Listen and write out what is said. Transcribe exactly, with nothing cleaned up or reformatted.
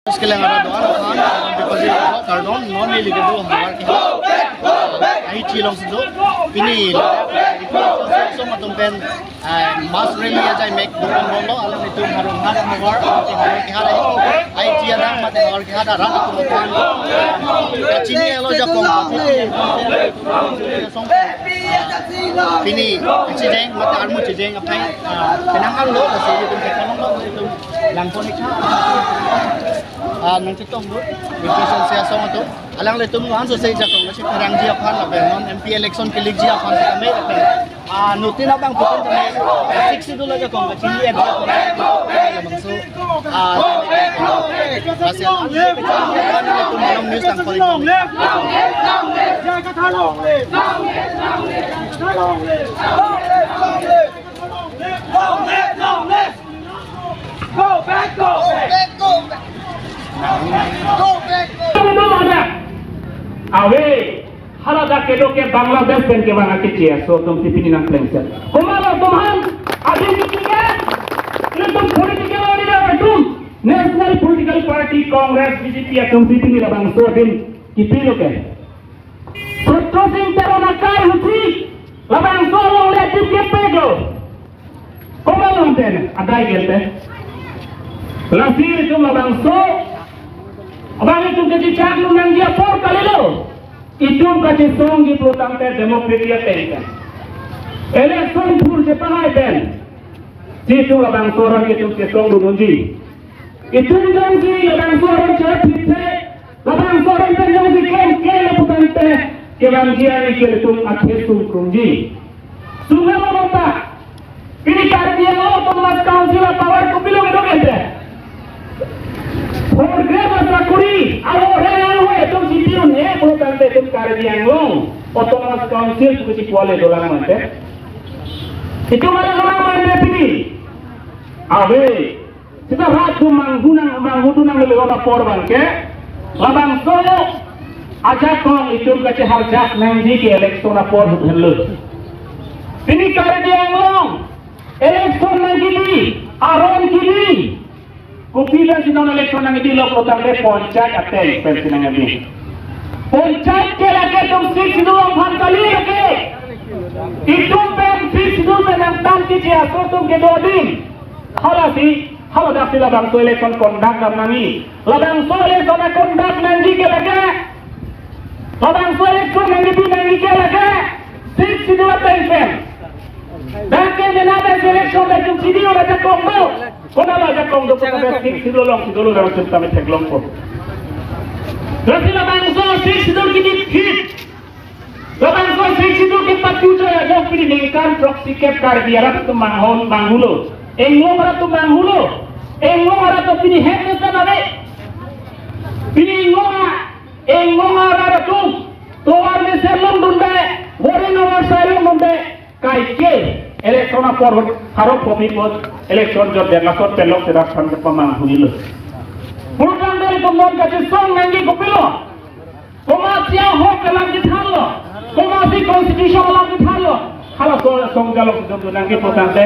Kelang arat do-an aphan, kardom, non neli kedo havar ke. Aichi alongsi do. Pini, song atum pen, ah, mass rally ajai mek dukon bomlo, alanglitum harum har havar, mate havar kehar ai. Aichi adang mate havar kehar arat atum aphan. Kachini alo ajakong, song. Pini, kachijeng, mate armu chijeng aphan, ah, penang arlo, lasi itum kekolong lo, itum langpon ikha. Ah, nangchetong do, invitation si asong atum. Alanglitum laso asai ajakong, lasi pherangji aphan lapen non M P election kelikji aphan si kami lapen. Ah, nutin abang putin kami, six schedule ajakong, kachini ajakong. Labangso, ah, lasi, ah, news lang kori. Go back, go back. Go back, go back. Go back, go back. Ave, hala dak kedo ke Bangladesh pen kevang akeche aso atum si pini nangplengset. Komat atum aphan, adi kiki ke, itum political leader atum, National Political Party, Congress, B J P atum si pini labangso adim kipilo ke. Chhatro Sing Teron akai ahutsi, labangso alongle adim kepeklo. Komat along pen, adai kelte. Lasi itum labangso, abang itum kachechak nangji apor kalilo. Itum kachesongji pulotangte democracy ateng pen. Election phurji pahai pen. Si itum labangso aron itum chesong dun unji. Itum jongsi labangso aron chepitse, labangso aron pen jongsi klem klem putangte, kevangji arni ke itum akhesung krungji. Sungalo bota, pini Karbi Anglong Autonomous Council a-power kopilo kedo ente. Fourth grade asakuri, alo re alo itum si pi-un-e putangte itum Karbi Anglong Autonomous Council pusi kuale dolang mate. Itum malang dolang mate pini. Ave. Sita rat atum manghu nang, manghu tu nang lele apor abang ke, labangso ajakong itum kacheharjak nangji ke election apor ahut henlo. Pini Karbi Anglong election nangkidi, aron kidi. Kopi pen si non election nangkidi lo putangte panchayat ateng pen si nangkidi. Panchayat ke lake itum Sixth Schedule aphan kali lake. Itum pen Sixth Schedule pen nangthan keche aso atum kedo adim. Halasi, hala dak si labangso election conduct dam nangji. Labangso election a-conduct nangji ke lake. Labangso election nangji pi nangji ke lake. Sixth Schedule ateng pen. Dak ke mena dak election dak itum chidi ora ajakong do. Konat ajakong do, konat Sixth Schedule along si dolo dak itum tame theklongpo. Lasi labangso Sixth Schedule kidi phit. Labangso Sixth Schedule kepatu jo ya jok pini ningkan throksi kep Karbi arat atum manghon manghulo. Inglong arat atum manghulo. Inglong arat atum pini het nesa nave. Pini Inglong a, Inglong arat atum tovar mesen longdunde, voting hour sai longdunde. Kaike election apor ahut harok kopi apot election jot dia lason pelok sedak san kepamang hunilo. Pulotangte itum non kachesong nangji kopilo. Komatsi ahok kelang kethanlo, komatsi constitution kelang kethanlo, halaso song jalok dum nangji putangte.